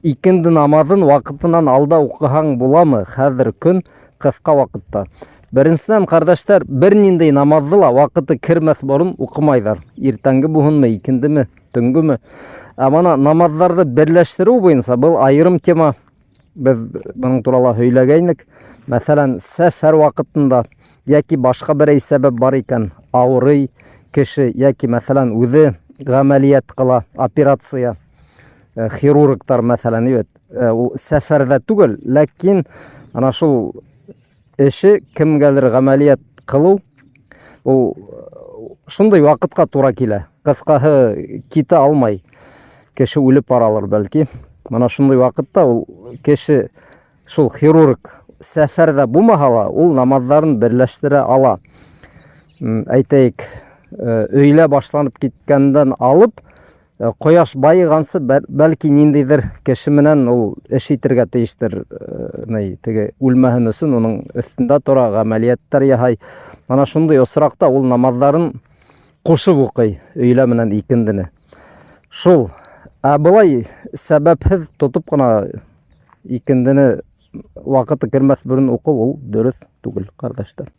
Икенде намаҙын ваҡытынан алда уҡыһаң буламы, хәҙер көн ҡыҫҡа ваҡытта? Беренсенән, ҡәрҙәштәр, бер ниндәй намаҙҙы ла ваҡыты кермәҫ борон уҡымайҙар. Иртәнге булһынмы, икендеме, төнгөмө. Ә мына намаҙҙарҙы берләштереү буйынса был айырым тема. Беҙ бының турала һөйләгәйнек. Мәҫәлән, сәфәр ваҡытында йәки башҡа берәй сәбәп бар икән, ауырый кеше йәки, мәҫәлән, үҙе ғәмәлиәт ҡыла, операция, э, хирургтар, мәҫәлән, бит, э, ул сәфәрҙә түгел, ләкин ана шул эше кемгәлер ғәмәлиәт ҡылыу ул э, шундай ваҡытҡа тура килә. Ҡыҫҡаһы, китә алмай. Кеше үлеп баралыр бәлки. Мына шундай ваҡытта ул кеше шул хирург сәфәрҙә булмаһа ла, ул намаҙҙарын берләштерә ала. Әйтәйек, э, өйлә башланып киткәндән алып Э, ҡояш байығансы бәлки ниндәйҙер кеше менән ул эш итергә тейештер, э, ни, теге үлмәһен өсөн уның өҫтөндә тора, ғәмәлиәттәр яһай. Мына шундай осраҡта ул намаҙҙарын ҡушып уҡый өйлә менән икендене. Шул. Ә былай сәбәпһеҙ тотоп ҡына икендене ваҡыты кермәҫ борон уҡыу ул дөрөҫ түгел, ҡәрҙәштәр.